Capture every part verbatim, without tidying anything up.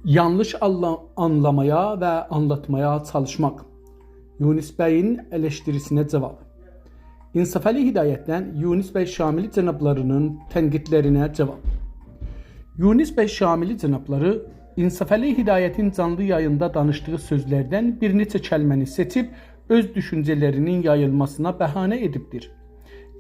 یانلیش آللا-، آنلامایا و آنلاتمایا چالیشماق. یونس بیین الشتریسینه جاواب. انصافعلی هدایتدن یونس بی شاملی جنابلاری‌نین تنقیدلرینه جاواب. یونس بی شاملی جنابلاری انصافعلی هدایتین جانلی یاییندا دانیشدیغی سؤزلردن بیر نئچه کلمه‌نی سئچیب اؤز دوشونجه‌لری‌نین یاییلماسینا بهانه ائدیبدیر.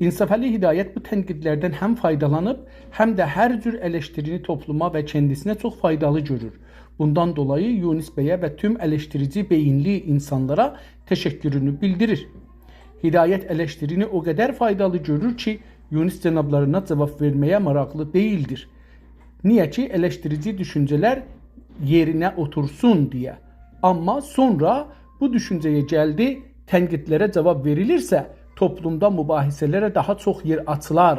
انصافعلی هدایت بو تنقیدلردن هم فایدالانیب، هم ده هر جور الشترینی توپلوما و کندیسینه چوخ فایدالی گؤرور. بوندان دولایی یونس بیه و توم الشتریجی بئیینلی اینسانلارا تشکرونو بیلدیریر. هدایت الشترینی او قدر فایدالی گؤرور کی، یونس جنابلارینا جاواب وئرمه‌یه ماراقلی دئییلدیر. نییه کی، الشتریجی دوشونجه‌لر یئرینه اوتورسون دئیه. آمما سونرا بو دوشونجه‌یه گلدی، تنقیدلره جاواب وئریلیرسه، توپلومدا مباحثه‌لره داها چوخ یئر آچیلار.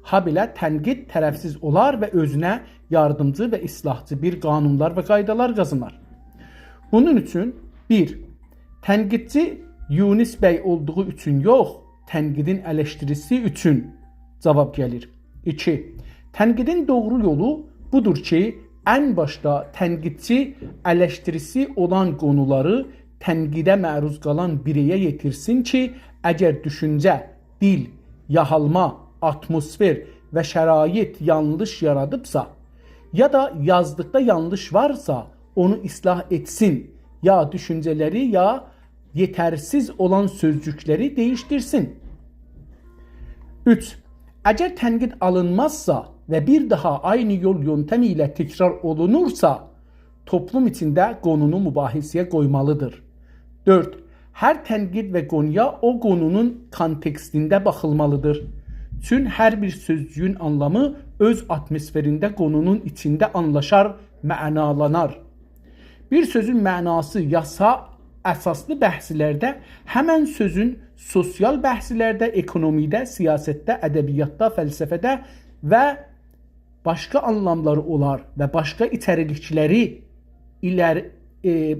هابئله تنقید طرفسیز اولار و اؤزونه یاردیمجی و اصلاحچی بیر قانونلار و قایدالار قازانار. بونون اوچون، بیر، تنقیدچی یونس بی اولدوغو اوچون یوخ، تنقیدین الشتریسی اوچون جاواب گلیر. ایکی، تنقیدین دوغرو یولو بودور کی، ان باشدا تنقیدچی الشتریسی اولان قونولاری تنقیده معروض قالان بیره‌یه یئتیرسین کی، اگر دوشونجه، دیل، یاهالما، آتموسفر و شرایط یانلیش یارادیبسا، یا دا یازدیقدا یانلیش وارسا، اونو اصلاح ائتسین، یا دوشونجه‌لری، یا یئترسیز اولان سؤزجوکلری دییشدیرسین. اوچ، اگر تنقید آلینمازسا و بیر داها عینی یول یؤنتم ایله تکرار اولونورسا، توپلوم ایچینده قونونو مباحثه‌یه قویمالیدیر. دؤرد، هر تنقید و قونویا او قونونون کانتکستینده باخیلمالیدیر. چون هر بیر سؤزجویون آنلامی اؤز آتموسفرینده قونونون ایچینده آنلاشار، معنالانار. بیر سؤزون معناسی یاسا اساسلی بحثلرده، همن سؤزون سوسیال بحثلرده، اکونومیده، سیاستده، ادبیاتدا، فلسفه‌ده و باشقا آنلاملاری اولار و باشقا ایچریکلری ایلر-، ائ،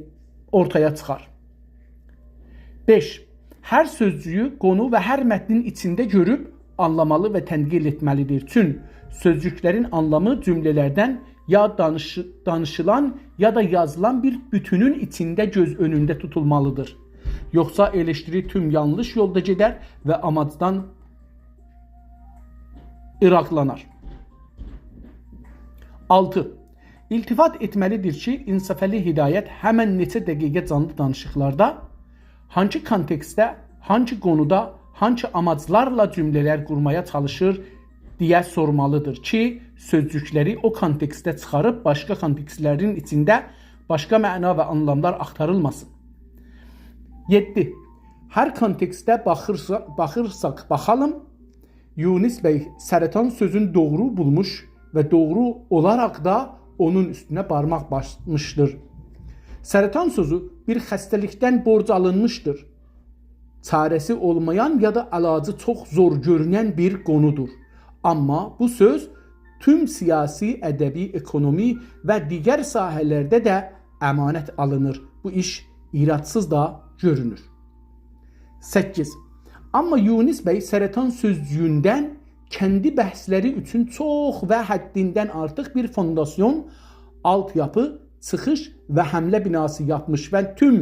اورتایا چیخار. بئش، هر سؤزجویو، قونو و هر متنین ایچینده گؤروب آنلامالی و تنقید ائتمه‌لیدیر. چون سؤزجوکلرین آنلامی جمله‌لردن یا دانیشی-، دانیشیلان، یا دا یازیلان بیر بوتونون ایچینده گؤز اؤنونده توتولمالیدیر. یوخسا الشتری توم یانلیش یولدا گئدر و آماجدان ایراقلانار. آلتی، التفات ائتمه‌لیدیر کی، انصافعلی هدایت همن نئچه دقیقه جانلی دانیشیقلاردا هانسی کانتکستده، هانسی قونودا، هانسی آماجلارلا جمله‌لر قورمایا چالیشیر دئیه سورمالیدیر کی، سؤزجوکلری او کانتکسته چیخاریب باشقا کانتکستلرین ایچینده باشقا معنا و آنلاملار آختاریلماسین. یئددی، هر کانتکسته باخیرسا-، باخیرساق باخالیم، یونس بی سرطان سؤزون دوغرو بولموش و دوغرو اولاراق دا اونون اوستونه بارماق باسمیشدیر. سرطان سؤزو بیر خسته‌لیکدن بورج آلینمیشدیر. چاره‌سی اولمایان یا دا علاجی چوخ زور گؤرونن بیر قونودور. آمما بو سؤز توم سیاسی، ادبی، اکونومی و دیگر ساحه‌لرده ده امانت آلینیر. بو ایش ایرادسیز دا گؤرونور. سککیز. آمما یونس بی سرطان سؤزجویوندن کندی بحثلری اوچون چوخ و حدیندن آرتیق بیر فونداسیون، آلت‌یاپی، چیخیش و حمله بیناسی یاپمیش و توم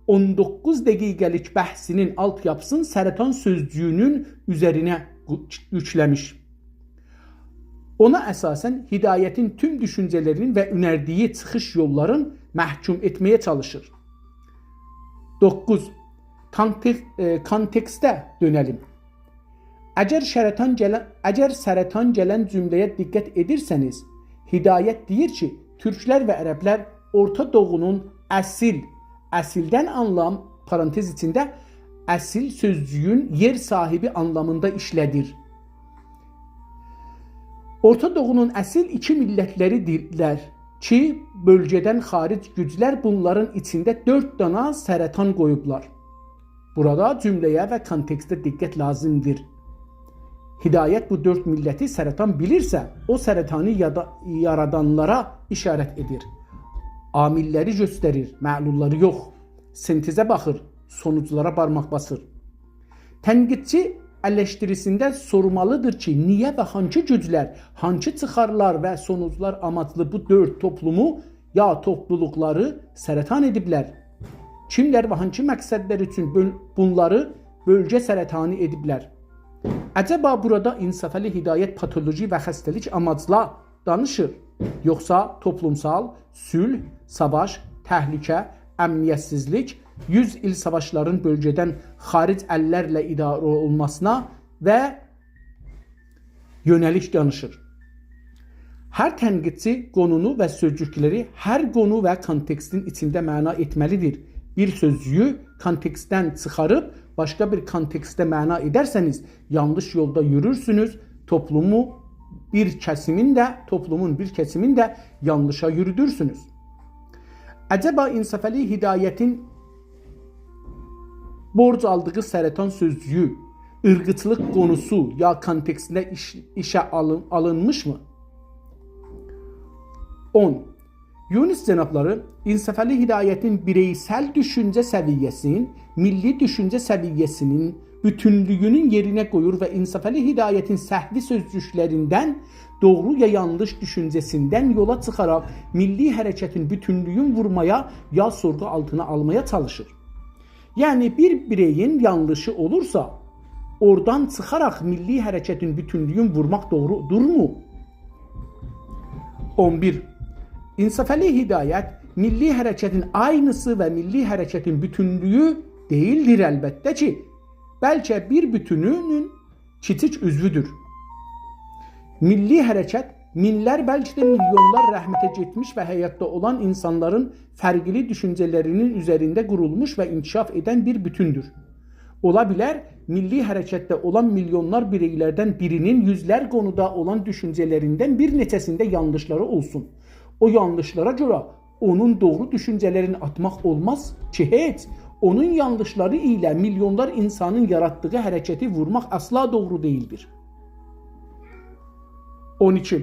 اون دوققوز دقیقه‌لیک بحثینین آلت‌یاپیسینی سرطان سؤزجویونون اوزرینه قو-، یوکله‌میش. اونا اساساً هدایتین توم دوشونجه‌لرینی و اؤنردیگی چیخیش یوللارین محکوم ائتمه‌یه چالیشیر. دوققوز. کانتک-، ائ، کانتکسته دؤنه‌لیم. اگر سرطان گلن، اگر سرطان گلن جمله‌یه دقت ائدیرسه‌نیز، هدایت دئییر کی، تورکلر و عربلر اورتا دوغونون اصیل، اصیلدن آنلام، پارانتز ایچینده، اصیل سؤزجویون یئر صاحیبی آنلامیندا ایشله‌دیر. اورتا دوغونون اصیل ایکی میللتلری‌دیرلر کی، بؤلگه‌دن خارج گوجلر بونلارین ایچینده دؤرد دانا سرطان قویوبلار. بورادا جمله‌یه و کانتکسته دقت لازیمدیر. هدایت بو دؤرد میللتی سرطان بیلیرسه، او سرطانی یادا-، یارادانلارا اشارت ائدیر. عامللری گؤستریر، معلوللاری یوخ. سنتزه باخیر، سونوجلارا بارماق باسیر. تنقیدچی الشتریسینده سورمالیدیر کی، نییه و هانسی گوجلر، هانسی چیخارلار و سونوجلار آماجلی بو دؤرد توپلومو یا توپلولوقلاری سرطان ائدیبلر؟ کیملر و هانسی مقصدلر اوچون بؤل-، بونلاری بؤلگه سرطانی ائدیبلر؟ عجبا بورادا انصافعلی هدایت پاتولوژی و خسته‌لیک آماجلا دانیشیر، یوخسا توپلومسال، صلح، ساواش، تهلکه، امنیتسیزلیک، یوز ایل ساواشلارین بؤلگه‌دن خارج اللرله اداره اولماسینا و یؤنه‌لیک دانیشیر؟ هر تنقیدچی قونونو و سؤزجوکلری هر قونو و کانتکستین ایچینده معنا ائتمه‌لیدیر. بیر سؤزجویو کانتکستدن چیخاریب باشقا بیر کانتکستده معنا ائدرسه‌نیز، یانلیش یولدا یورویورسونوز، توپلومو بیر کسیمین ده، توپلومون بیر کسیمین ده یانلیشا یورودورسونوز. عجبا انصافعلی هدایتین بورج آلدیغی سرطان سؤزجویو عیرقچیلیق قونوسو یا کانتکستینده ایش-، ایشه آلین-، آلینمیشمی؟ اون. یونس جنابلاری انصافعلی هدایتین بیرئیسل دوشونجه سویه‌سینین، میللی دوشونجه سویه‌سینین بوتونلویونون یئرینه قویور و انصافعلی هدایتین سهوی سؤزجوکلریندن، دوغرو یا یانلیش دوشونجه‌سیندن یولا چیخاراق میللی حرکتین بوتونلویون وورمایا یا سورغو آلتینا آلمایا چالیشیر. یعنی بیر بیرئیین یانلیشی اولورسا، اورادان چیخاراق میللی حرکتین بوتونلویون وورماق دوغرو دورمو؟ اون بیر. انصافعلی هدایت میللی حرکتین عینیسی و میللی حرکتین بوتونلویو دئییلدیر، البته کی، بلکه بیر بوتونونون کیچیک عضوودور. میللی حرکت مینلر، بلکه ده میلیونلار رحمته گئتمیش و حیاتدا اولان اینسانلارین فرقلی دوشونجه‌لرینین اوزرینده قورولموش و انکشاف ائدن بیر بوتوندور. اولا بیلر، میللی حرکتده اولان میلیونلار بیرئیلردن بیرینین یوزلر قونودا اولان دوشونجه‌لریندن بیر نئچه‌سینده یانلیشلاری اولسون. او یانلیشلارا گؤره اونون دوغرو دوشونجه‌لرینی آتماق اولماز کی، هئچ. اونون یانلیشلاری ایله میلیونلار اینسانین یاراتدیغی حرکتی وورماق اصلا دوغرو دئییلدیر. اون ایکی.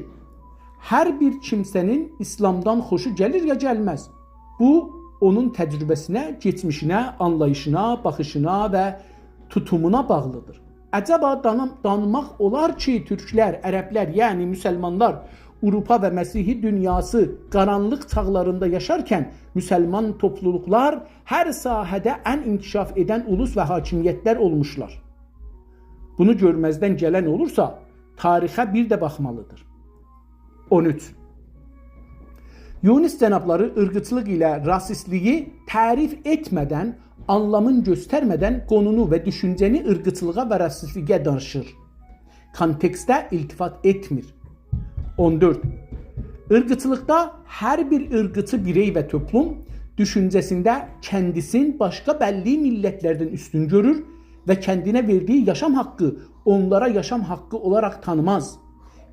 هر بیر کیمسه‌نین ایسلامدان خوشو گلیر یا گلمز. بو، اونون تجربه‌سینه، کئچمیشینه، آنلاییشینا، باخیشینا و توتومونا باغلیدیر. عجبا دانیم-، دانماق اولار کی، تورکلر، عربلر، یعنی مسلمانلار، آوروپا و مسیحی دونیاسی قارانلیق چاغلاریندا یاشارکن مسلمان توپلولوقلار هر ساحه‌ده ان انکشاف ائدن اولوس و حاکمیتلر اولموشلار؟ بونو گؤرمزدن گلن اولورسا، تاریخه بیر ده باخمالیدیر. اون اوچ. یونس جنابلاری عیرقچیلیق ایله راسیستلیگی تعریف ائتمه‌دن، آنلامین گؤسترمه‌دن قونونو و دوشونجه‌نی عیرقچیلیغا و راسیستلیگه دانیشیر. کانتکسته التفات ائتمیر. اون دؤرد. عیرقچیلیقدا هر بیر عیرقچی بیرئی و توپلوم دوشونجه‌سینده کندیسین باشقا بللی میللتلردن اوستون گؤرور و کندینه وئردیگی یاشام حاققی اونلارا یاشام حاققی اولاراق تانیماز.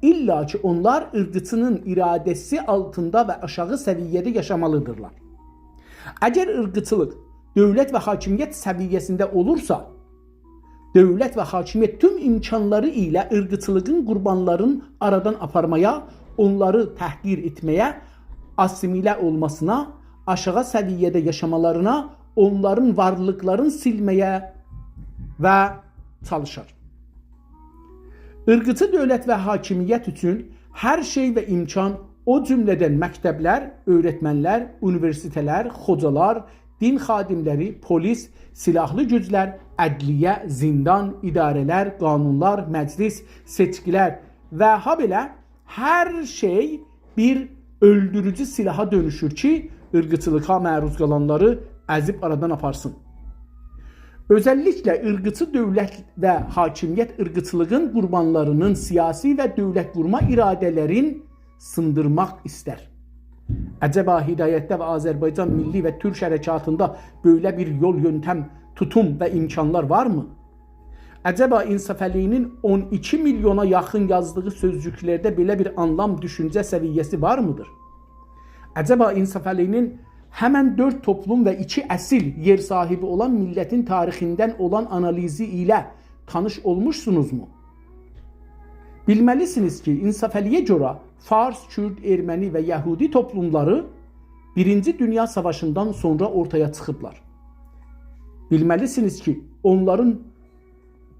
ایللا کی، اونلار عیرقچی‌نین اراده‌سی آلتیندا و آشاغی سویه‌ده یاشامالیدیرلار. اگر عیرقچیلیق دؤولت و حاکمیت سویه‌سینده اولورسا، دؤولت و حاکمیت توم امکانلاری ایله عیرقچیلیغین قوربانلارینی آرادان آپارمایا، اونلاری تحقیر ائتمه‌یه، آسیمیله اولماسینا، آشاغی سویه‌ده یاشامالارینا، اونلارین وارلیقلارینی سیلمه‌یه و چالیشار. عیرقچی دؤولت و حاکمیت اوچون هر شئی و امکان، او جمله‌دن مکتبلر، اؤیرتمنلر، اونیوئرسیتئتلر، خوجالار، دین خادملری، پولیس، سیلاحلی گوجلر، عدلیه، زیندان، اداره‌لر، قانونلار، مجلس، سئچکیلر و هابئله هر شئی بیر اؤلدوروجو سیلاحا دؤنوشور کی، عیرقچیلیغا معروض قالانلاری ازیب آرادان آپارسین. اؤزللیکله عیرقچی دؤولت و حاکمیت عیرقچیلیغین قوربانلارینین سیاسی و دؤولت قورما اراده‌لرین سیندیرماق ایستر. عجبا هدایتده و آذربایجان میللی و تورک حرکاتیندا بئله بیر یول، یؤنتم، توتوم و امکانلار وارمی؟ عجبا انصافعلی‌نین اون ایکی میلیونا یاخین یازدیغی سؤزجوکلرده بئله بیر آنلام، دوشونجه سویه‌سی وارمیدیر؟ عجبا انصافعلی‌نین همن دؤرد توپلوم و ایکی اصیل یئر صاحیبی اولان میللتین تاریخیندن اولان آنالیزی ایله تانیش اولموشسونوزمو؟ بیلمه‌لیسینیز کی، انصافعلی‌یه گؤره فارس، کورد، ارمنی و یهودی توپلوملاری بیرینجی دونیا ساواشیندان سونرا اورتایا چیخیبلار. بیلمه‌لیسینیز کی، اونلارین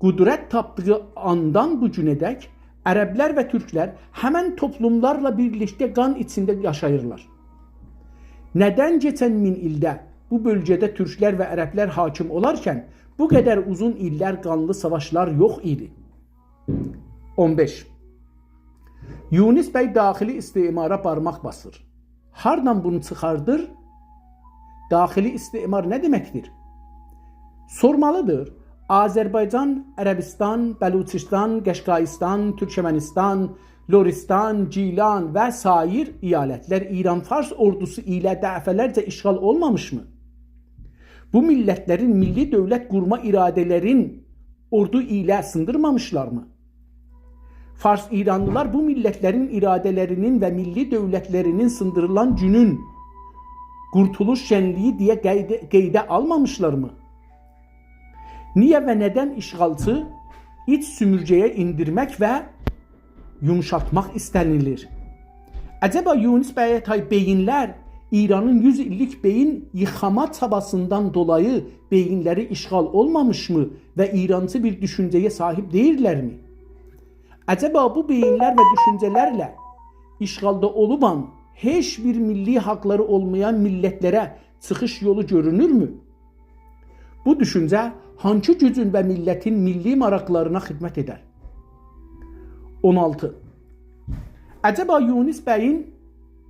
قدرت تاپدیغی آندان بو گونه‌دک عربلر و تورکلر همن توپلوملارلا بیرلیکده قان ایچینده یاشاییرلار. ندن کئچن مین ایلده بو بؤلگه‌ده تورکلر و عربلر حاکم اولارکن بو قدر اوزون ایللر قانلی ساواشلار یوخ ایدی؟ اون بئش. یونس بی داخلی استعمارا بارماق باسیر. هاردان بونو چیخاردیر؟ داخلی استعمار نه دئمکدیر؟ سورمالیدیر. آذربایجان، عربستان، بلوچستان، قشقایستان، تورکمنستان، لرستان، گیلان و سایر ایالتلر ایران فارس اوردوسو ایله دفعه‌لرجه اشغال اولمامیشمی؟ بو میللتلرین میللی دؤولت قورما اراده‌لرین اوردو ایله سیندیرمامیشلارمی؟ فارس ایرانلیلار بو میللتلرین اراده‌لرینین و میللی دؤولتلرینین سیندیریلان گونون قورتولوش شنلیگی دئیه قیده، قیده آلمامیشلارمی؟ نییه و ندن اشغالچی ایچ سومورگه‌یه ایندیرمک و یومشالتماق ایسته‌نیلیر؟ عجبا یونس بیه تای بئیینلر ایرانین یوز ایللیک بئیین ییخاما چاباسیندان دولایی بئیینلری اشغال اولمامیشمی و ایرانچی بیر دوشونجه‌یه صاحیب دئییللرمی؟ عجبا بو بئیینلر و دوشونجه‌لرله اشغالدا اولوبان هئچ بیر میللی حاقلاری اولمایان میللتلره چیخیش یولو گؤرونورمو؟ بو دوشونجه هانسی گوجون و میللتین میللی ماراقلارینا خدمت ائدر؟ اون آلتی. عجبا یونس بیین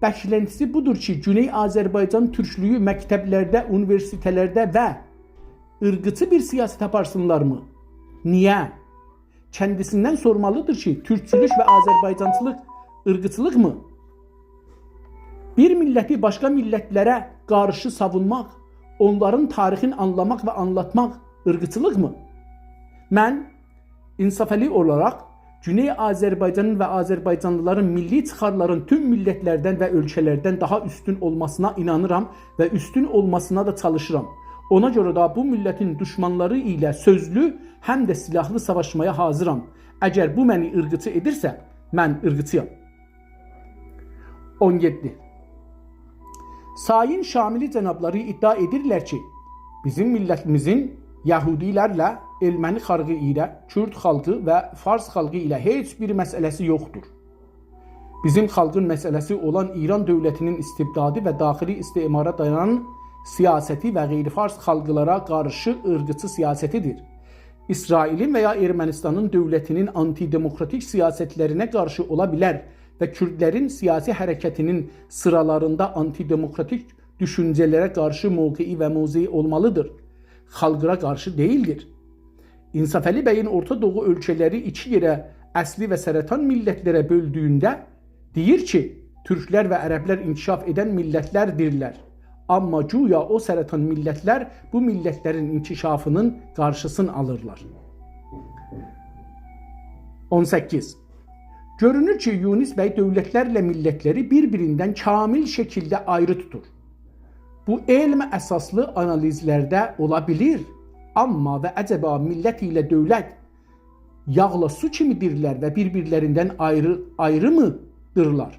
بکلنتیسی بودور کی، گونئی آذربایجان تورکلویو مکتبلرده، اونیوئرسیته‌لرده و عیرقچی بیر سیاست آپارسینلارمی؟ نییه؟ کندیسیندن سورمالیدیر کی، تورکچولوک و آذربایجانچیلیق عیرقچیلیقمی؟ بیر میللتی باشقا میللتلره قارشی ساوونماق، اونلارین تاریخینی آنلاماق و آنلاتماق عیرقچیلیقمی؟ من انصافعلی اولاراق گونئی آذربایجانین و آذربایجانلیلارین میللی چیخارلارین توم میللتلردن و اؤلکه‌لردن داها اوستون اولماسینا اینانیرام و اوستون اولماسینا دا چالیشیرام. اونا گؤره ده بو میللتین دوشمانلاری ایله سؤزلو، هم ده سیلاحلی ساواشمایا حاضیرام. اگر بو منی عیرقچی ائدیرسه، من عیرقچی‌یام. اون یئددی. سایین شاملی جنابلاری ادعا ائدیرلر کی، بیزیم میللتیمیزین یهودیلرله، ارمنی خالقی ایله، کورد خالقی و فارس خالقی ایله هئچ بیر مسئله‌سی یوخدور. بیزیم خالقین مسئله‌سی اولان ایران دؤولتینین استبدادی و داخلی استعمارا دایانان سیاستی و غیر فارس خالقلارا قارشی عیرقچی سیاستیدیر. اسرائیلین و یا ارمنستانین دؤولتینین آنتی‌دموکراتیک سیاستلرینه قارشی اولا بیلر و کوردلرین سیاسی حرکتینین سیرالاریندا آنتی‌دموکراتیک دوشونجه‌لره قارشی موقعی و موضعی اولمالیدیر. خالقلارا قارشی دئییلدیر. انصافعلی بیین اورتا دوغو اؤلکه‌لری ایکی یئره، اصلی و سرطان میللتلره بؤلدویونده دئییر کی، تورکلر و عربلر انکشاف ائدن میللتلردیرلر. آمما گویا او سرطان میللتلر بو میللتلرین انکشافینین قارشیسینی آلیرلار. اون سککیز. گؤرونور کی، یونس بی دؤولتلرله میللتلری بیر-بیریندن کامل شکیلده آیری توتور. بو علم اساسلی آنالیزلرده اولا بیلیر، آمما و عجبا میللت ایله دؤولت یاغلا سو کیمی‌دیرلر و بیر-بیرلریندن آیری، آیریمی‌دیرلار؟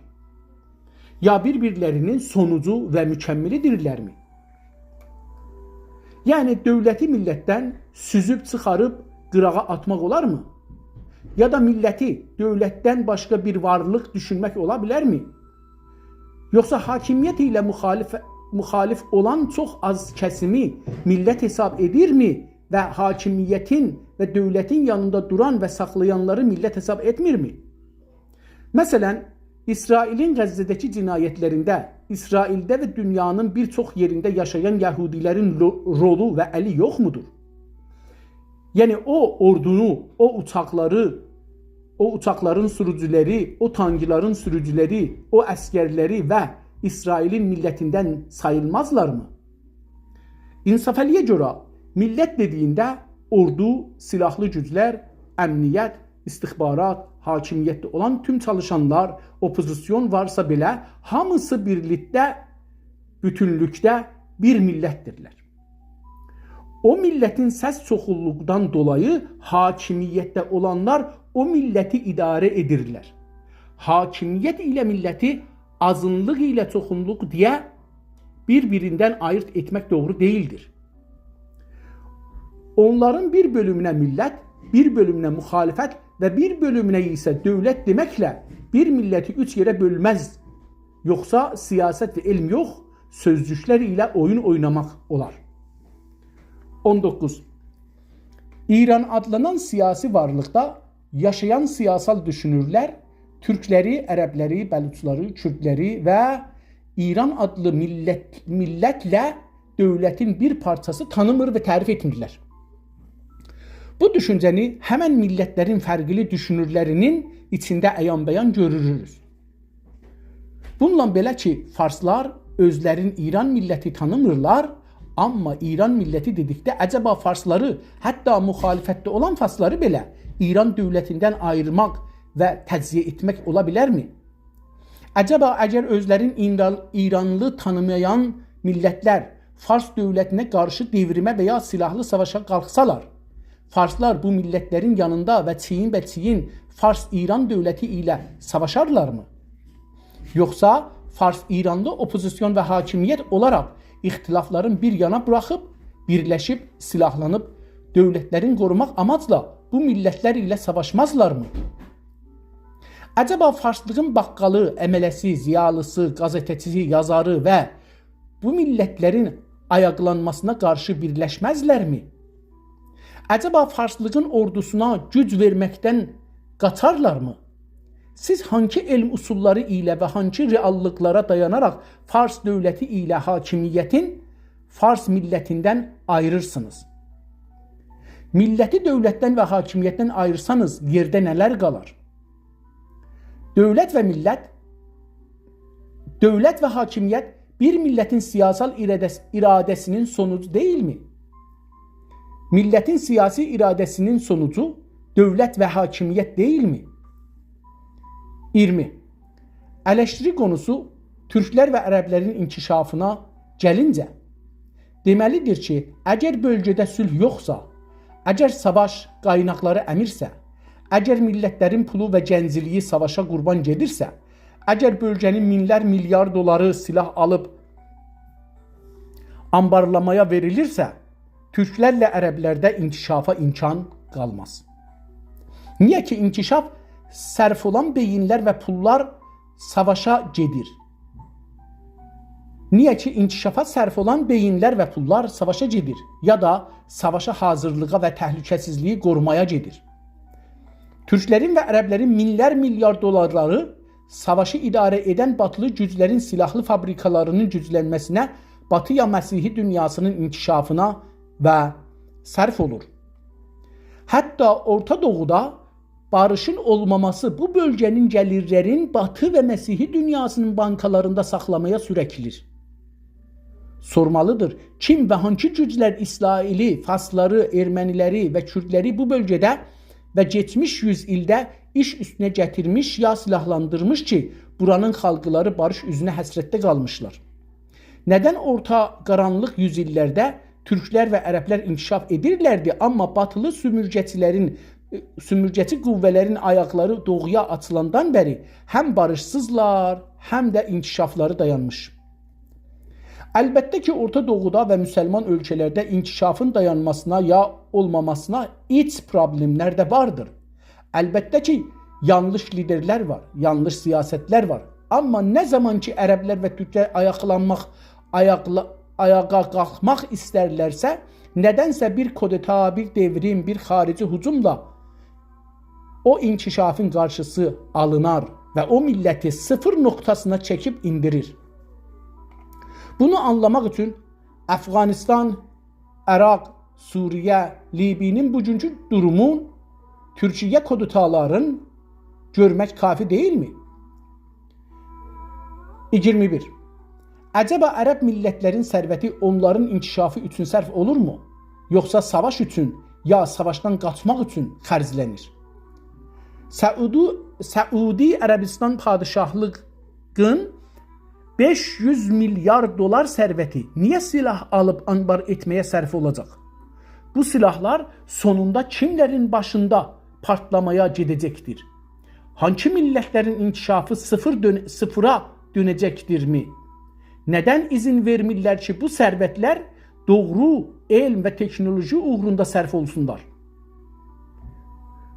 یا بیر-بیرلرینین سونوجو و مکملی‌دیرلرمی؟ یعنی دؤولتی میللتدن سوزوب چیخاریب قیراغا آتماق اولارمی؟ یا دا میللتی دؤولتدن باشقا بیر وارلیق دوشونمک اولا بیلرمی؟ یوخسا حاکمیت ایله مخالف، مخالف اولان چوخ آز کسیمی میللت حساب ائدیرمی و حاکمیتین و دؤولتین یانیندا دوران و ساخلایانلاری میللت حساب ائتمیرمی؟ مثلا، اسرائیلین غزه‌ده‌کی جنایتلرینده اسرائیلده و دونیانین بیر چوخ یئرینده یاشایان یهودیلرین لو-، رولو و الی یوخمودور؟ یعنی او اوردونو، او اوچاقلاری، او اوچاقلارین سوروجولری، او تانکلارین سوروجولری، او عسگرلری و اسرائیلین میللتیندن ساییلمازلارمی؟ انصافعلی‌یه گؤره میللت دئدیگینده اوردو، سیلاحلی گوجلر، امنیت، استخبارات، حاکمیتده اولان توم چالیشانلار، اوپوزیسیون وارسا بئله، هامیسی بیرلیکده، بوتونلوکده بیر میللتدیرلر. او میللتین سس چوخونلوقدان دولایی حاکمیتده اولانلار او میللتی اداره ائدیرلر. حاکمیت ایله میللتی آزینلیق ایله چوخونلوق دئیه بیر-بیریندن آییرت ائتمک دوغرو دئییلدیر. اونلارین بیر بؤلومونه میللت، بیر بؤلومونه مخالفت و بیر بؤلومونه ایسه دؤولت دئمکله بیر میللتی اوچ یئره بؤلمز. یوخسا سیاست و علم یوخ، سؤزجوکلر ایله اویون اویناماق اولار. اون دوققوز. ایران آدلانان سیاسی وارلیقدا یاشایان سیاسال دوشونورلر تورکلری، عربلری، بلوچلاری، کوردلری و ایران آدلی میللت، میللتله دؤولتین بیر پارچاسی تانیمیر و تعریف ائتمیرلر. بو دوشونجه‌نی همن میللتلرین فرقلی دوشونورلرینین ایچینده عیان‌بیان گؤروروز. بونونلا بئله کی، فارسلار اؤزلرین ایران میللتی تانیمیرلار، آمما ایران میللتی دئدیکده عجبا فارسلاری، حتی مخالفتده اولان فارسلاری بئله ایران دؤولتیندن آییرماق و تجزیه ائتمک اولا بیلرمی؟ عجبا اگر اؤزلرین ایران-، ایرانلی تانیمایان میللتلر فارس دؤولتینه قارشی دئوریمه و یا سیلاحلی ساواشا قالخسالار، فارسلار بو میللتلرین یانیندا و چیین به چیین فارس-ایران دؤولتی ایله ساواشارلارمی؟ یوخسا فارس-ایرانلی اوپوزیسیون و حاکمیت اولاراق اختلافلارین بیر یانا بوراخیب، بیرلشیب، سیلاحلانیب، دؤولتلرین قوروماق آماجلا بو میللتلر ایله ساواشمازلارمی؟ عجبا فارسلیغین باققالی، عمله‌سی، ضیالیسی، قازئته‌چیسی، یازاری و بو میللتلرین آیاقلانماسینا قارشی بیرلشمزلرمی؟ عجبا فارسلیغین اوردوسونا گوج وئرمکدن قاچارلارمی؟ سیز هانسی علم اصوللاری ایله و هانسی رئاللیقلارا دایاناراق فارس دؤولتی ایله حاکمیتین فارس میللتیندن آییریرسینیز؟ میللتی دؤولتدن و حاکمیتدن آییرسانیز، یئرده نه‌لر قالار؟ دؤولت و میللت، دؤولت و حاکمیت بیر میللتین سیاسال اراده‌س-، اراده‌سینین سونوجو دئییلمی؟ میللتین سیاسی اراده‌سینین سونوجو دؤولت و حاکمیت دئییلمی؟ اییرمی. الشتیری قونوسو تورکلر و عربلرین انکشافینا گلینجه، دئمه‌لیدیر کی، اگر بؤلگه‌ده صلح یوخسا، اگر ساواش قایناقلاری امیرسه، اگر میللتلرین پولو و گنجیلیگی ساواشا قوربان گئدیرسه، اگر بؤلگه‌نین مینلر میلیارد دلاری سیلاح آلیب آنبارلامایا وئریلیرسه، تورکلرله عربلرده انکشافا امکان قالماز. نییه کی، انکشاف صرف اولان بئیینلر و پوللار ساواشا گئدیر. نییه کی، انکشافا صرف اولان بئیینلر و پوللار ساواشا گئدیر، یا دا ساواشا حاضیرلیغا و تهلکه‌سیزلیگی قورومایا گئدیر. تورکلرین و عربلرین مینلر میلیارد دلارلاری ساواشی اداره ائدن باتیلی گوجلرین سیلاحلی فابریکالارینین گوجلنمه‌سینه، باتی یا مسیحی دونیاسینین انکشافینا و صرف اولور. حتی اورتا دوغودا باریشین اولماماسی بو بؤلگه‌نین گلیرلرین باتی و مسیحی دونیاسینین بانکالاریندا ساخلامایا سورکلیر. سورمالیدیر، کیم و هانسی گوجلر اسرائیلی، فارسلاری، ارمنیلری و کوردلری بو بؤلگه‌ده و کئچمیش یوز ایلده ایش اوستونه گتیرمیش یا سیلاحلاندیرمیش کی، بورانین خالقلاری باریش اوزونه حسرتده قالمیشلار؟ ندن اورتا قارانلیق یوز ایللرده تورکلر و عربلر انکشاف ائدیرلردی، آمما باتیلی سومورگه‌چیلرین، سومورگه‌چی قوه‌لرین آیاقلاری دوغویا آچیلاندان بری هم باریشسیزلار، هم ده انکشافلاری دایانمیش؟ البته کی، اورتا دوغودا و مسلمان اؤلکه‌لرده انکشافین دایانماسینا یا اولماماسینا ایچ پروبلئملر ده واردیر. البته کی، یانلیش لیدرلر وار، یانلیش سیاستلر وار. آمما نه زامان کی، عربلر و تورکلر آیاقلانماق، آیاقلا-، آیاغا قالخماق ایسترلرسه، ندنسه بیر کودتا، بیر دئوریم، بیر خاریجی هجوملا او انکشافین قارشیسی آلینار و او میللتی صفر نقطه‌سینه چکیب ایندیریر. بونو آنلاماق اوچون افغانستان، عراق، سوریه، لیبی‌نین بوگونکو دورومون، تورکیه کودتالارین گؤرمک کافی دئییلمی؟ ایگیرمی بیر. عجبا عرب میللتلرین ثروتی اونلارین انکشافی اوچون صرف اولورمو؟ یوخسا ساواش اوچون، یا ساواشدان قاچماق اوچون خرجله‌نیر؟ سعودی، سعودی عربستان پادشاهلیغین بئش یوز میلیارد دلار ثروتی نییه سیلاح آلیب آنبار ائتمه‌یه صرف اولاجاق؟ بو سیلاحلار سونوندا کیملرین باشیندا پارتلامایا گئده‌جکدیر؟ هانسی میللتلرین انکشافی صفر دؤن-، صفرا دؤنه‌جکدیرمی؟ ندن اذن وئرمیرلر کی، بو ثروتلر دوغرو علم و تکنولوژی اوغروندا صرف اولسونلار؟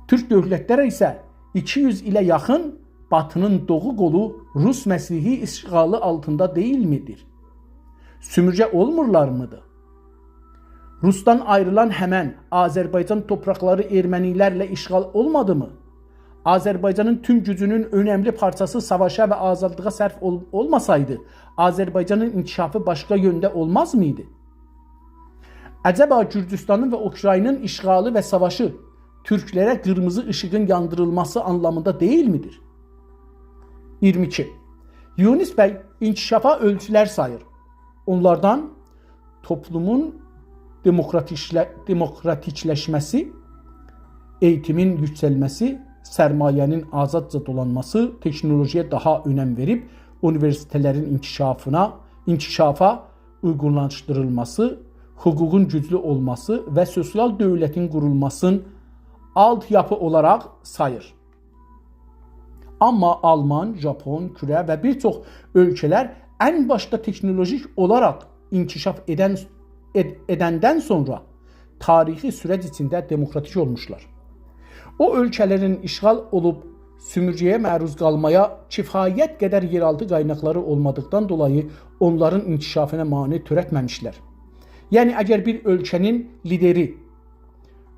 تورک دؤولتلری ایسه ایکی یوز ایله یاخین باتی‌نین دوغو قولو روس مسیحی اشغالی آلتیندا دئییلمیدیر؟ سومورگه اولمورلارمیدی؟ روسدان آیریلان همن آذربایجان توپراقلاری ارمنی‌لرله اشغال اولمادیمی؟ آذربایجانین توم گوجونون اؤنملی پارچاسی ساواشا و آزادلیغا صرف اول-، اولماسایدی، آذربایجانین انکشافی باشقا یؤنده اولمازمیدی؟ عجبا گورجوستانین و اوکراینین اشغالی و ساواشی تورکلره قیرمیزی ایشیغین یاندیریلماسی آنلامیندا دئییلمیدیر؟ ایگیرمی ایکی. یونس بی انکشافا اؤلچولر ساییر. اونلاردان توپلومون دموکراتیکله-، دموکراتیکلشمه‌سی، ائییتیمین یوکسلمه‌سی، سرمایه‌نین آزادجا دولانماسی، تکنولوژی‌یه داها اؤنم وئریب اونیوئرسیته‌لرین انکشافینا، انکشافا اویغونلاشدیریلماسی، حقوقون گوجلو اولماسی و سوسیال دؤولتین قورولماسین آلت‌یاپی اولاراق ساییر. آمما آلمان، ژاپون، کوره و بیر چوخ اؤلکه‌لر ان باشدا تکنولوژیک اولاراق انکشاف ائدن، ائد-، ائدندن سونرا تاریخی سورج ایچینده دموکراتیک اولموشلار. او اؤلکه‌لرین اشغال اولوب سومورگه‌یه معروض قالمایا کفایت قدر یئرآلتی قایناقلاری اولمادیقدان دولایی اونلارین انکشافینا مانع تؤرتمه‌میشلر. یعنی، اگر بیر اؤلکه‌نین لیدری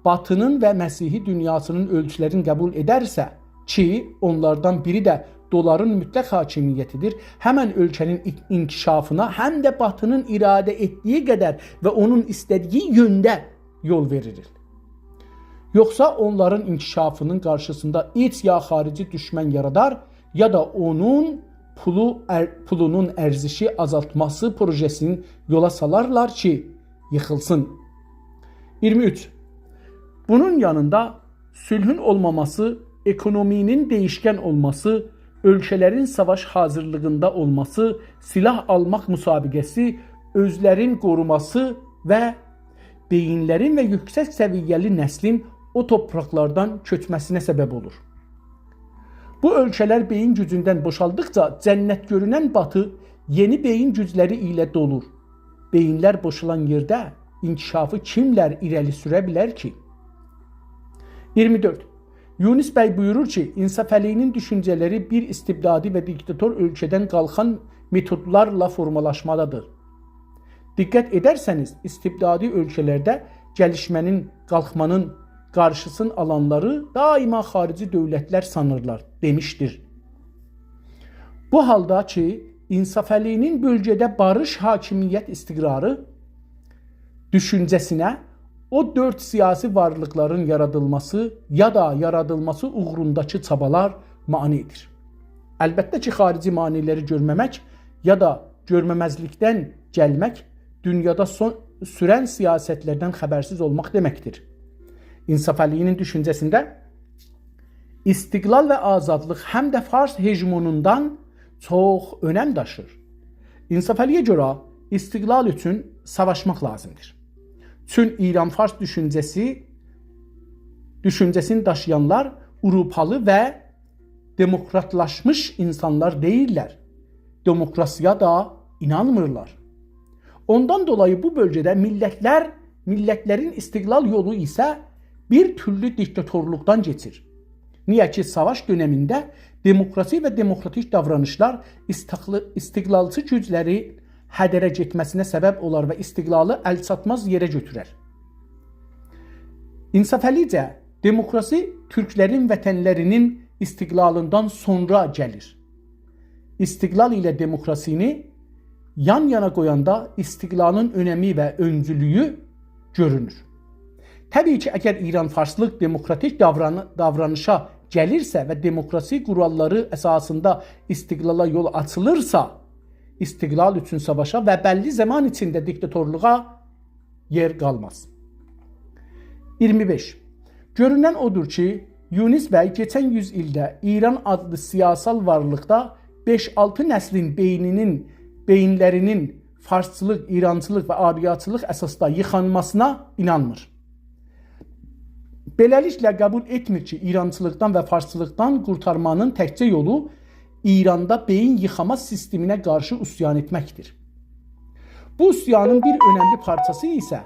باتی‌نین و مسیحی دونیاسی‌نین اؤلچولرینی قبول ائدرسه، کی، اونلاردان بیری ده دلارین مطلق حاکمیتی‌دیر، همن اؤلکه‌نین ای-، انکشافینا هم ده باتی‌نین اراده ائتدیگی قدر و اونون ایسته‌دیگی یؤنده یول وئریلیر. یوخسا اونلارین انکشافی‌نین قارشیسیندا ایچ یا خاریجی دوشمن یارادار، یا دا اونون پولو، ار-، پولونون ارزشی آزالتماسی پروژه‌سینی یولا سالارلار کی، ییخیلسین. ایگیرمی اوچ. بونون یانیندا صلحون اولماماسی، اکونومی‌نین دییشکن اولماسی، اؤلکه‌لرین ساواش حاضیرلیغیندا اولماسی، سلاح آلماق مسابقه‌سی، اؤزلرین قوروماسی و بئیینلرین و یوکسک سویه‌لی نسلین او توپراقلاردان کؤچمه‌سینه سبب اولور. بو اؤلکه‌لر بئیین گوجوندن بوشالدیقجا جنت گؤرونن باتی یئنی بئیین گوجلری ایله دولور. بئیینلر بوشالان یئرده انکشافی کیملر ایره‌لی سوره بیلر کی؟ ایگیرمی دؤرد. یونس بی بویورور کی، انصافعلی‌نین دوشونجه‌لری بیر استبدادی و دیکتاتور اؤلکه‌دن قالخان متودلارلا فورمالاشمادادیر. دقت ائدرسه‌نیز، استبدادی اؤلکه‌لرده گلیشمه‌نین، قالخمانین قارشیسینی آلانلاری دائما خاریجی دؤولتلر سانیرلار، دئمیشدیر. بو حالدا کی، انصافعلی‌نین بؤلگه‌ده باریش، حاکمیت، استقراری دوشونجه‌سینه او دؤرد سیاسی وارلیقلارین یارادیلماسی یا دا یارادیلماسی اوغرونداکی چابالار مانع ائدیر. البته کی، خاریجی مانع‌لری گؤرمه‌مک یا دا گؤرمه‌مزلیکدن گلمک دونیادا سون، سورن سیاستلردن خبرسیز اولماق دئمکدیر. انصافعلی‌نین دوشونجه‌سینده استقلال و آزادلیق هم ده فارس هژمونوندان چوخ اؤنم داشیر. انصافعلی‌یه گؤره استقلال اوچون ساواشماق لازیمدیر. چون ایران-فارس دوشونجه‌سی، دوشونجه‌سینی داشییانلار آوروپالی و دموکراتلاشمیش اینسانلار دئییللر. دموکراسی‌یا دا اینانمیرلار. اوندان دولایی بو بؤلگه‌ده میللتلر، میللتلرین استقلال یولو ایسه بیر تورلو دیکتاتورلوقدان کئچیر. نییه کی، ساواش دؤنمینده دموکراسی و دموکراتیک داورانیشلار استقل-، استقلالچی گوجلری هدره گئتمه‌سینه سبب اولار و استقلالی ال‌چاتماز یئره گؤتورر. انصافعلی‌جه، دموکراسی تورکلرین وطنلرینین استقلالیندان سونرا گلیر. استقلال ایله دموکراسینی یان-یانا قویاندا استقلالین اؤنمی و اؤنجولویو گؤرونور. طبیعی کی، اگر ایران-فارسلیق دموکراتیک داوران-، داورانیشا گلیرسه و دموکراسی قوراللاری اساسیندا استقلالا یول آچیلیرسا، استقلال اوچون ساواشا و بللی زامان ایچینده دیکتاتورلوغا یئر قالماز. ایگیرمی بئش. گؤرونن اودور کی، یونس بی کئچن یوز ایلده ایران آدلی سیاسال وارلیقدا بئش-آلتی نسلین بئینینین، بئیینلرینین فارسچیلیق، ایرانچیلیق و آریاچیلیق اساسدا ییخانماسینا اینانمیر. بئله‌لیکله، قبول ائتمیر کی، ایرانچیلیقدان و فارسچیلیقدان قورتارمانین تکجه یولو ایراندا بئیین ییخاما سیستمینه قارشی عصیان ائتمکدیر. بو عصیانین بیر اؤنملی پارچاسی ایسه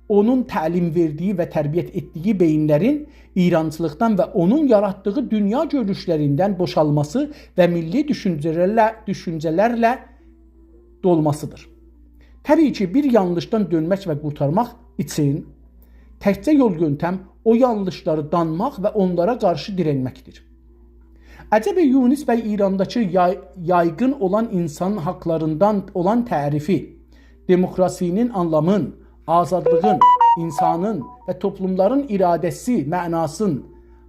اونون تعلیم وئردیگی و تربیت ائتدیگی بئیینلرین ایرانچیلیقدان و اونون یاراتدیغی دونیا گؤروشلریندن بوشالماسی و میللی دوشونجه‌لرله، دوشونجه‌لرله دولماسیدیر. طبیعی کی، بیر یانلیشدان دؤنمک و قورتارماق اوچون تکجه یول یؤنتم او یانلیشلاری دانماق و اونلارا قارشی دیرنمکدیر. عجب یونس بی ایرانداکی یای-، یایغین اولان اینسان حاقلاریندان اولان تعریفی، دموکراسی‌نین آنلامین، آزادلیغین، اینسانین و توپلوملارین اراده‌سی، معناسین،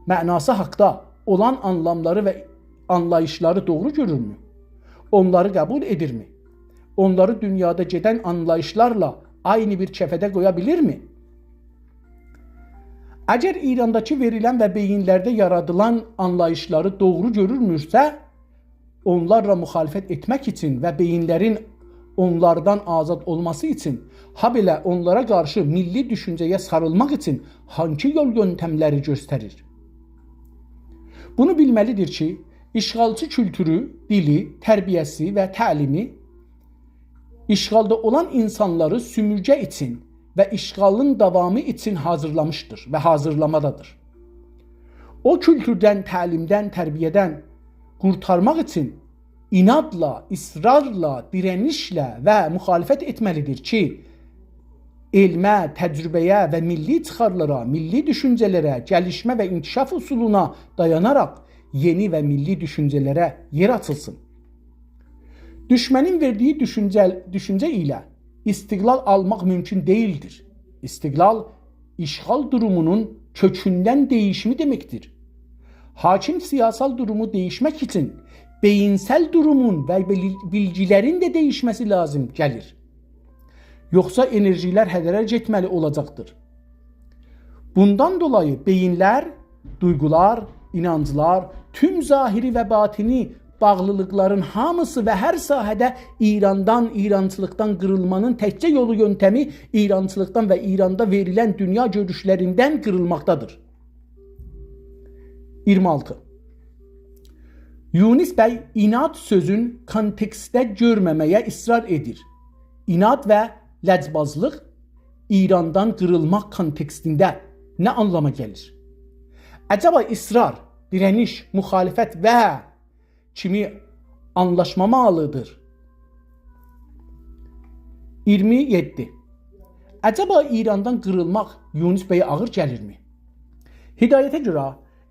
معناسی حاقدا اولان آنلاملاری و آنلاییشلاری دوغرو گؤرورمو؟ اونلاری قبول ائدیرمی؟ اونلاری دونیادا گئدن آنلاییشلارلا عینی بیر کفه‌ده قویا بیلیرمی؟ اگر ایرانداکی وئریلن و بئیینلرده یارادیلان آنلاییشلاری دوغرو گؤرورمورسه، اونلارلا مخالفت ائتمک اوچون و بئیینلرین اونلاردان آزاد اولماسی اوچون، هابئله اونلارا قارشی میللی دوشونجه‌یه ساریلماق اوچون هانسی یول یؤنتملری گؤستریر؟ بونو بیلمه‌لیدیر کی، اشغالچی کولتورو، دیلی، تربیه‌سی و تعلیمی اشغالدا اولان اینسانلاری سؤمورگه اوچون و اشغالین داوامی اوچون حاضیرلامیشدیر و حاضیرلامادادیر. او کولتوردن، تعلیمدن، تربیه‌دن قورتارماق اوچون عنادلا، اصرارلا، دیرنیشله و مخالفت ائتمه‌لیدیر کی، علمه، تجربه‌یه و میللی چیخارلارا، میللی دوشونجه‌لره، گلیشمه و انکشاف اصولونا دایاناراق یئنی و میللی دوشونجه‌لره یئر آچیلسین. دوشمنین وئردیگی دوشونجه، دوشونجه ایله استقلال آلماق مومکون دئییلدیر. استقلال، اشغال دورومونون کؤکوندن دییشیمی دئمکدیر. حاکم سیاسال دورومو دییشمک اوچون بئیینسل دورومون و بیل-، بیلگیلرین ده دییشمه‌سی لازیم گلیر. یوخسا انرژی‌لر هدره گئتمه‌لی اولاجاقدیر. بوندان دولایی بئیینلر، دویغولار، اینانجلار، توم ظاهری و باطنی باغلیلیقلارین هامیسی و هر ساحه‌ده ایراندان، ایرانچیلیقدان قیریلمانین تکجه یولو، یؤنتمی ایرانچیلیقدان و ایراندا وئریلن دونیا گؤروشلریندن قیریلماقدادیر. اییرمی آلتی. یونس بی عناد سؤزون کانتکستده گؤرمه‌مه‌یه اصرار ائدیر. عناد و لجبازلیق ایراندان قیریلماق کانتکستینده نه آنلاما گلیر؟ عجبا اصرار، دیرنیش، مخالفت و کیمی آنلاشمامالیدیر؟ اییرمی یئددی. عجبا ایراندان قیریلماق یونس بیه آغیر گلیرمی؟ هدایته گؤره،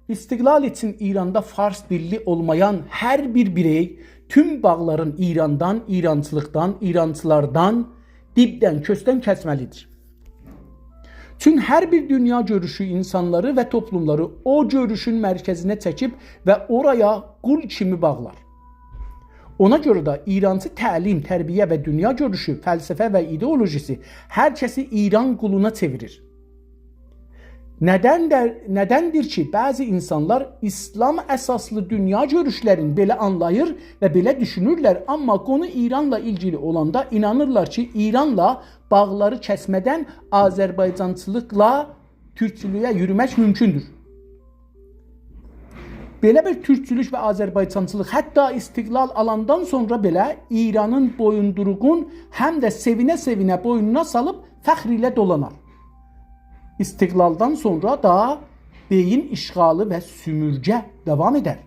استقلال اوچون ایراندا فارس دیللی اولمایان هر بیر بیرئی توم باغلارین ایراندان، ایرانچیلیقدان، ایرانچیلاردان دیبدن، کؤکدن کسمه‌لیدیر. چون هر بیر دونیا گؤروشو اینسانلاری و توپلوملاری او گؤروشون مرکزینه چکیب و اورایا قول کیمی باغلار. اونا گؤره ده ایرانچی تعلیم، تربیه و دونیا گؤروشو، فلسفه و ایدئولوژیسی هر کسی ایران قولونا چئویریر. ندندیر، ندندیر کی، بعضی اینسانلار اسلام اساسلی دونیا گؤروشلرینی بئله آنلاییر و بئله دوشونورلر، آمما قونو ایرانلا ایلگیلی اولاندا اینانیرلار کی، ایرانلا باغلاری کسمه‌دن آذربایجانچیلیقلا تورکچولویه یورومک مومکوندور. بئله بیر تورکچولوک و آذربایجانچیلیق حتی استقلال آلاندان سونرا بئله ایرانین بویوندوروغون هم ده سئوینه-سئوینه بوینونا سالیب فخر ایله دولانار. استقلالدان سونرا دا بئیین اشغالی و سؤمورگه داوام ائدر.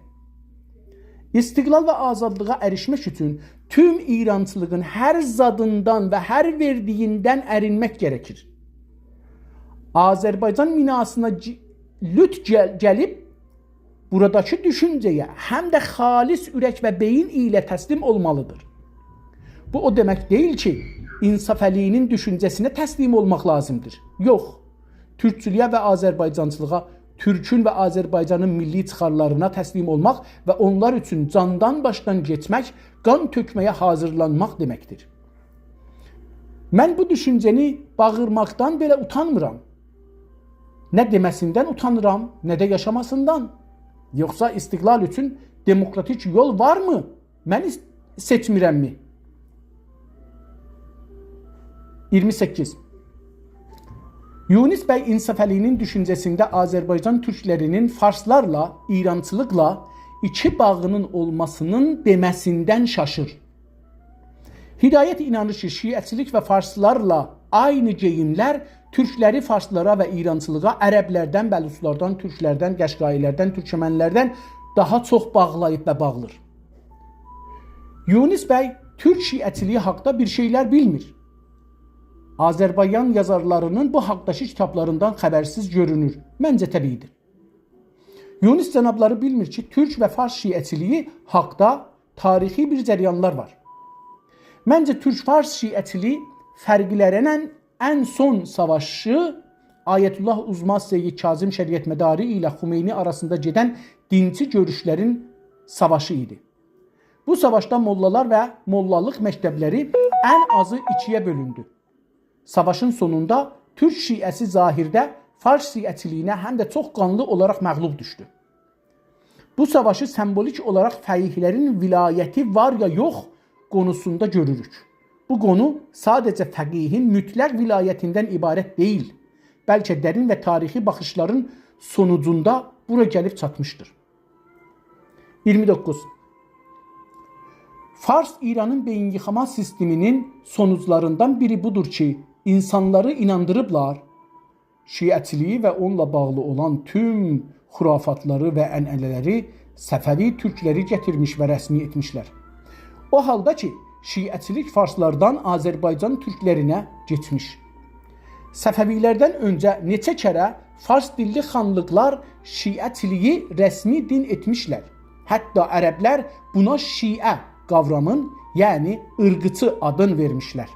استقلال و آزادلیغا اریشمک اوچون توم ایرانچیلیغین هر زادیندان و هر وئردیگیندن ارینمک گرکیر. آذربایجان بیناسینا گی-، لوت گل-، گلیب بوراداکی دوشونجه‌یه هم ده خالص اورک و بئیین ایله تسلیم اولمالیدیر. بو او دئمک دئییل کی، انصافعلی‌نین دوشونجه‌سینه تسلیم اولماق لازیمدیر. یوخ، تورکچولویه و آذربایجانچیلیغا، تورکون و آذربایجانین میللی چیخارلارینا تسلیم اولماق و اونلار اوچون جاندان باشدان کئچمک، قان تؤکمه‌یه حاضیرلانماق دئمکدیر. من بو دوشونجه‌نی باغیرماقدان بئله اوتانمیرام. نه دئمه‌سیندن اوتانیرام، نه ده یاشاماسیندان. یوخسا استقلال اوچون دموکراتیک یول وارمی؟ من ایس-، سئچمیرممی؟ اییرمی سککیز. یونس بی انصافعلی‌نین دوشونجه‌سینده آذربایجان تورکلری‌نین فارسلارلا، ایرانچیلیقلا ایکی باغی‌نین اولماسی‌نین دئمه‌سیندن شاشیر. هدایت اینانیر کی، شیعه‌چیلیک و فارسلارلا عینی گئییملر تورکلری فارسلارا و ایرانچیلیغا عربلردن، بلوچلاردان، تورکلردن، قشقایی‌لردن، تورکمنلردن داها چوخ باغلاییب و باغلیر. یونس بی تورک شیعه‌چیلیگی حاقدا بیر شئیلر بیلمیر. آذربایجان یازارلارینین بو حاقداکی کیتابلاریندان خبرسیز گؤرونور. منجه، طبیعی‌دیر. یونس جنابلاری بیلمیر کی، تورک و فارس شیعه‌چیلیگی حاقدا تاریخی بیر جریانلار وار. منجه، تورک-فارس شیعه‌چیلیگی فرقلرینن ان سون ساواشی آیت‌الله عظمی سید کاظم شریعتمداری ایله خمینی آراسیندا گئدن دینچی گؤروشلرین ساواشی ایدی. بو ساواشدا موللالار و موللالیق مکتبلری ان آزی ایکی‌یه بؤلوندو. ساواشین سونوندا تورک شیعه‌سی ظاهرده فارس شیعه‌چیلیگینه هم ده چوخ قانلی اولاراق مغلوب دوشدو. بو ساواشی سمبولیک اولاراق فقیه‌لرین ولایتی وار یا یوخ قونوسوندا گؤروروک. بو قونو ساده‌جه فقیهین مطلق ولایتیندن عبارت دئییل، بلکه درین و تاریخی باخیشلارین سونوجوندا بورا گلیب چاتمیشدیر. اییرمی دوققوز. فارس ایرانین بئیین ییخاما سیستمینین سونوجلاریندان بیری بودور کی، اینسانلاری ایناندیریبلار، شیعه‌چیلیگی و اونونلا باغلی اولان توم خرافاتلاری و عنعنه‌لری صفوی تورکلری گتیرمیش و رسمی ائتمیشلر. او حالدا کی، شیعه‌چیلیک فارسلاردان آذربایجان تورکلرینه کئچمیش. صفوی‌لردن اؤنجه نئچه کره فارس دیللی خانلیقلار شیعه‌چیلیگی رسمی دین ائتمیشلر. حتی عربلر بونا شیعه قاورامین، یعنی عیرقچی آدین وئرمیشلر.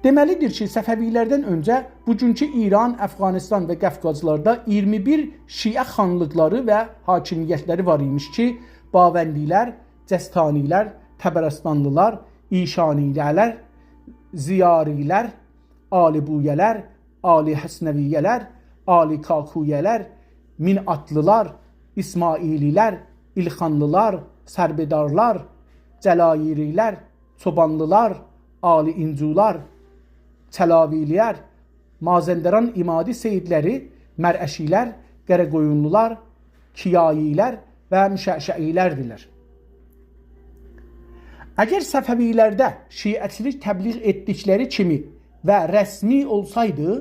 دئمه‌لیدیر کی، صفوی‌لردن اؤنجه بوگونکو ایران، افغانستان و قافقازلاردا اییرمی بیر شیعه خانلیقلاری و حاکمیتلری وار ایمیش کی، باوندی‌لر، جستانی‌لر، طبرستانلیلار، ایشانی‌لر، زیاری‌لر، آلی بویه‌لر، آلی حسنویه‌لر، آلی کاکویه‌لر، میناتلیلار، اسماعیلی‌لر، ایلخانلیلار، سربدارلار، جلایری‌لر، چوبانلیلار، آلی اینجولار، چلاویلی‌لر، مازندران عمادی سیدلری، مرعشی‌لر، قره‌قویونلولار، کیایی‌لر و مشعشعی‌لردیرلر. اگر صفوی‌لرده شیعه‌چیلیک تبلیغ ائتدیکلری کیمی و رسمی اولسایدی،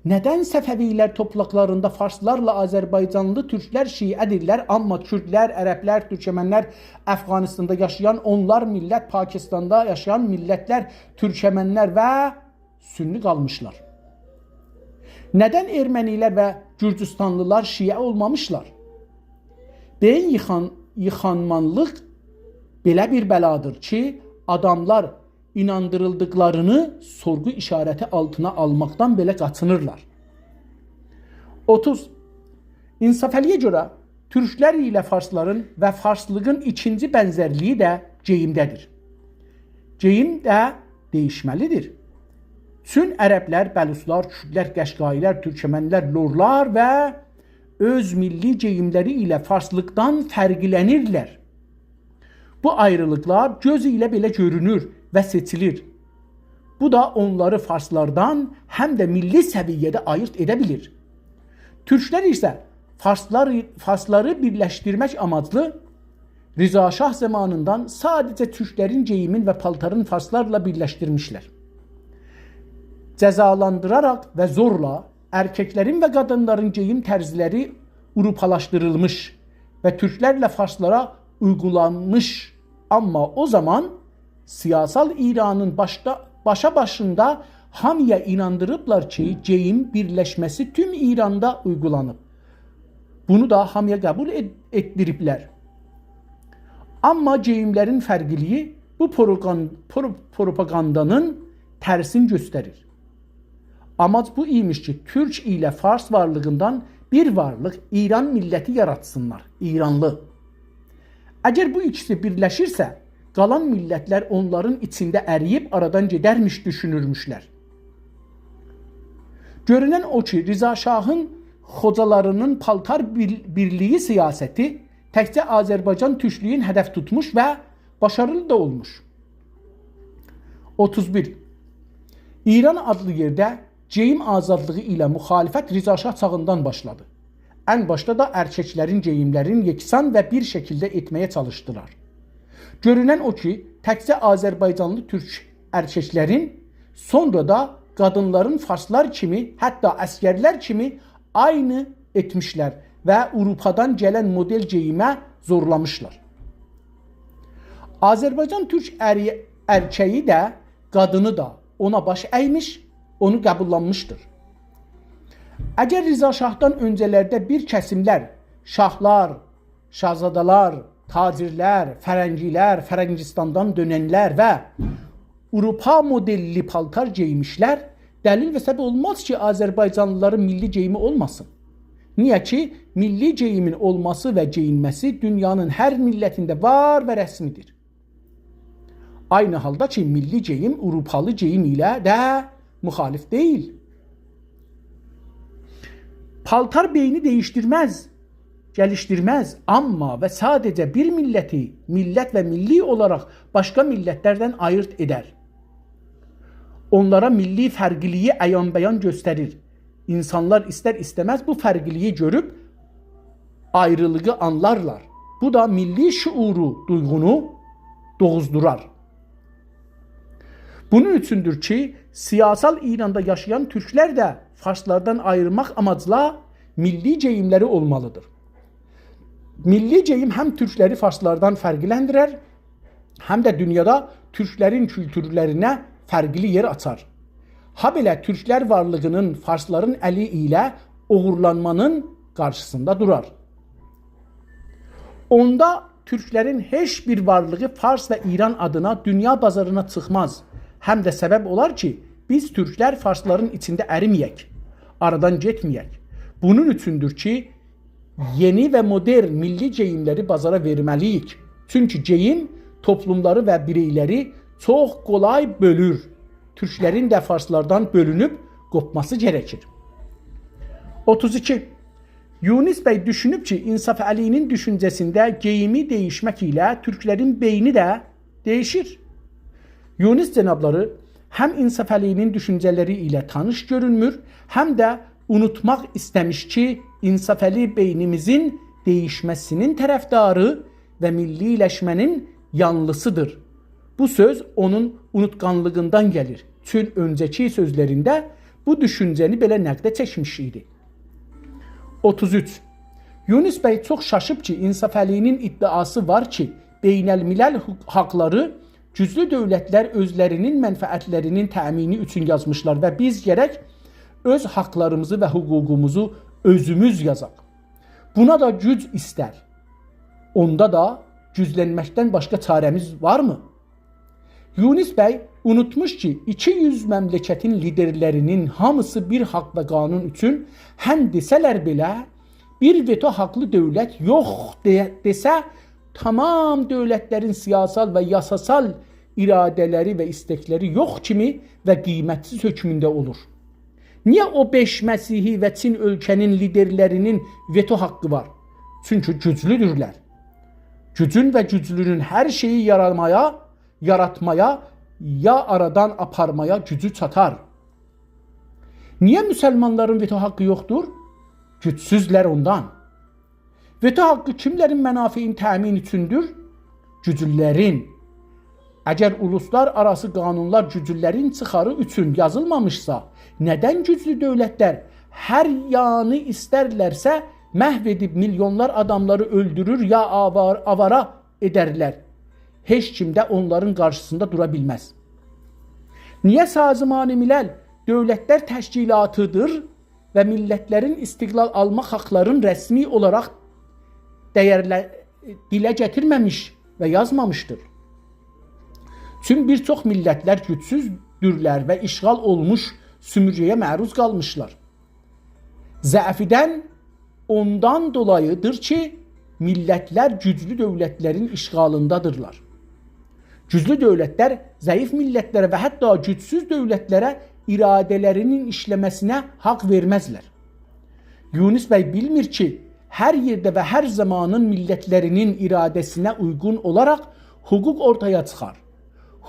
ندن صفوی‌لر توپراقلاریندا فارسلارلا آذربایجانلی تورکلر شیعه‌دیرلر، آمما کوردلر، عربلر، تورکمنلر، افغانستاندا یاشایان اونلار میللت، پاکستاندا یاشایان میللتلر، تورکمنلر و سنی قالمیشلار؟ ندن ارمنی‌لر و گورجوستانلیلار شیعه اولمامیشلار؟ بئیین ییخان-، ییخانمانلیق بئله بیر بلادیر کی، آداملار ایناندیریلدیقلارینی سورغو ایشارتی آلتینا آلماقدان بئله قاچینیرلار. اوتوز. انصافعلی‌یه گؤره تورکلر ایله فارسلارین و فارسلیغین ایکینجی بنزرلیگی ده گئییمده‌دیر. گئییم ده دییشمه‌لیدیر. چون عربلر، بلوچلار، کوردلر، قشقایی‌لر، تورکمنلر، لورلار و اؤز میللی گئییملری ایله فارسلیقدان فرقلنیرلر. بو آیریلیقلار گؤز ایله بئله گؤرونور و سئچیلیر. بو دا اونلاری فارسلاردان هم ده میللی سویه‌ده آییرد ائده بیلیر. تورکلر ایسه فارسلار، فارسلاری بیرلشدیرمک آماجلی رضا شاه زامانیندان ساده‌جه تورکلرین گئییمین و پالتارین فارسلارلا بیرلشدیرمیشلر. جزالاندیراراق و زورلا ارککلرین و قادینلارین گئییم طرزلری آوروپالاشدیریلمیش و تورکلرله فارسلارا اویغولانمیش. آمما او زامان سیاسال ایرانین باشدا، باشا باشیندا هامییا ایناندیریبلار کی، گئییم بیرلشمه‌سی توم ایراندا اویغولانیب. بونو دا هامییا قبول ائت-، ائتدیریبلر. آمما گئییملرین فرقلیگی بو پروقان-، پرو-، پروپاگاندانین ترسینی گؤستریر. آماج بو ایمیش کی، تورک ایله فارس وارلیغیندان بیر وارلیق، ایران میللتی یاراتسینلار، ایرانلی. اگر بو ایکیسی بیرلشیرسه، قالان میللتلر اونلارین ایچینده ارییب آرادان گئدرمیش دوشونورموشلر. گؤرونن او کی، رضا شاهین خوجالاری‌نین پالتار بیر-، بیرلیگی سیاستی تکجه آذربایجان تورکلویون هدف توتموش و باشاریلی دا اولموش. اوتوز بیر. ایران آدلی یئرده گئییم آزادلیغی ایله مخالفت رضا شاه چاغیندان باشلادی. ان باشدا دا ارککلرین گئییملرینی یکسان و بیر شکیلده ائتمه‌یه چالیشدیلار. گؤرونن او کی، تکجه آذربایجانلی تورک ارککلرین، سونرا دا قادینلارین فارسلار کیمی، حتی عسگرلر کیمی عینی ائتمیشلر و آوروپادان گلن مدل گئییمه زورلامیشلار. آذربایجان تورک اری-، ارکه‌یی ده، قادینی دا اونا باش ایمیش، اونو قبوللانمیشدیر. اگر رضا شاهدان اؤنجه‌لرده بیر کسیملر، شاهلار، شاهزاده‌لر، تاجرلر، فرنگیلر، فرنگیستاندان دؤننلر و آوروپا مدللی پالتار گئیمیشلر، دلیل و سبب اولماز کی، آذربایجانلیلارین میللی گئییمی اولماسین. نییه کی، میللی گئییمین اولماسی و گئیینمه‌سی دونیانین هر میللتینده وار و رسمی‌دیر. عینی حالدا کی، میللی گئییم آوروپالی گئییم ایله ده مخالف دئییل. پالتار بئینی دییشدیرمز، گلیشدیرمز، آمما و ساده‌جه بیر میللتی، میللت و میللی اولاراق باشقا میللتلردن آییرد ائدر. اونلارا میللی فرقلیگی عیان‌بیان گؤستریر. اینسانلار ایستر-ایسته‌مز بو فرقلیگی گؤروب آیریلیغی آنلارلار. بو دا میللی شعورو، دویغونو دوغوزدورار. بونون اوچوندور کی، سیاسال ایراندا یاشایان تورکلر ده فارسلاردان آییرماق آماجلا میللی گئییملری اولمالیدیر. میللی گئییم هم تورکلری فارسلاردان فرقلندیرر، هم ده دونیادا تورکلرین کولتورلرینه فرقلی یئر آچار. هابئله تورکلر وارلیغینین فارسلارین الی ایله اوغورلانمانین قارشیسیندا دورار. اوندا تورکلرین هئچ بیر وارلیغی فارس و ایران آدینا دونیا بازارینا چیخماز. هم ده سبب اولار کی، بیز تورکلر فارسلارین ایچینده اریمه‌یک، آرادان گئتمه‌یک. بونون اوچوندور کی، یئنی و مدرن میللی گئییملری بازارا وئرمه‌لی‌ییک. چونکی گئییم توپلوملاری و بیرئیلری چوخ قولای بؤلور. تورکلرین ده فارسلاردان بؤلونوب قوپماسی گرکیر. اوتوز ایکی. یونس بی دوشونوب کی، انصافعلی‌نین دوشونجه‌سینده گئییمی دییشمک ایله تورکلرین بئینی ده دییشیر. یونس جنابلاری هم انصافعلی‌نین دوشونجه‌لری ایله تانیش گؤرونمور، هم ده اونوتماق ایسته‌میش کی، انصافعلی بئینیمیزین دییشمه‌سینین طرفداری و میللی‌لشمه‌نین یانلیسیدیر. بو سؤز اونون اونوتقانلیغیندان گلیر. چون اؤنجه‌کی سؤزلرینده بو دوشونجه‌نی بئله نقده چکمیش ایدی. اوتوز اوچ. یونس بی چوخ شاشیب کی، انصافعلی‌نین ادعاسی وار کی، بین‌الملل حق-، حاقلاری گوجلو دؤولتلر اؤزلرینین منفعتلرینین تأمینی اوچون یازمیشلار و بیز گرک اؤز حاقلاریمیزی و حقوقوموزو اؤزوموز یازاق. بونا دا گوج ایستر. اوندا دا گوجلنمکدن باشقا چاره‌میز وارمی؟ یونس بی اونوتموش کی، ایکی یوز مملکتین لیدرلرینین هامیسی بیر حاق و قانون اوچون هن دئسه‌لر بئله، بیر وتو حاقلی دؤولت یوخ دئ-، دئسه، تمام دؤولتلرین سیاسال و یاساسال اراده‌لری و ایستکلری یوخ کیمی و قیمتسیز حکمونده اولور. نییه او بئش مسیحی و چین اؤلکه‌نین لیدرلرینین وتو حاققی وار؟ چونکی گوجلودورلر. گوجون و گوجلونون هر شئیی یارامایا، یاراتمایا، یا آرادان آپارمایا گوجو چاتار. نییه مسلمانلارین وتو حاققی یوخدور؟ گوجسوزلر اوندان. وتو حاققی کیملرین منافعین تأمین اوچوندور؟ گوجلولرین. اگر اولوسلارآراسی قانونلار گوجلولرین چیخاری اوچون یازیلمامیشسا، ندن گوجلو دؤولتلر هر یانی ایسترلرسه محو ائدیب میلیونلار آداملاری اؤلدورور یا آوار-، آوارا ائدرلر؟ هئچ کیم ده اونلارین قارشیسیندا دورا بیلمز. نییه سازمان ملل دؤولتلر تشکیلاتیدیر و میللتلرین استقلال آلماق حاقلارین رسمی اولاراق دیرله-، دیله گتیرمه‌میش و یازمامیشدیر؟ چون بیر چوخ میللتلر گوجسوزدورلر و اشغال اولموش سؤمورگه‌یه معروض قالمیشلار. ضعفیدن اوندان دولاییدیر کی، میللتلر گوجلو دؤولتلرین اشغالیندادیرلار. گوجلو دؤولتلر ضعیف میللتلره و حتی گوجسوز دؤولتلره اراده‌لرینین ایشله‌مه‌سینه حاق وئرمزلر. یونس بی بیلمیر کی، هر یئرده و هر زامانین میللتلرینین اراده‌سینه اویغون اولاراق حقوق اورتایا چیخار.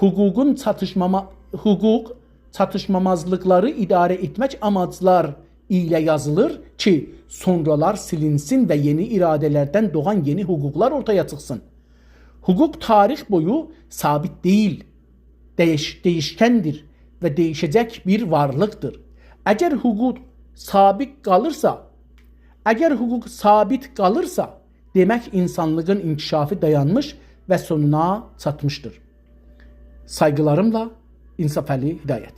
حقوقون چاتیشماما-، حقوق چاتیشمامازلیقلاری اداره ائتمک آماجلار ایله یازیلیر کی، سونرالار سیلینسین و یئنی اراده‌لردن دوغان یئنی حقوقلار اورتایا چیخسین. حقوق تاریخ بویو ثابت دئییل، دییش-، دییشکندیر و دییشه‌جک بیر وارلیقدیر. اگر حقوق ثابت قالیرسا، اگر حقوق ثابت قالیرسا، دئمک اینسانلیغین انکشافی دایانمیش و سونونا چاتمیشدیر. سایغیلاریملا، انصافعلی هدایت.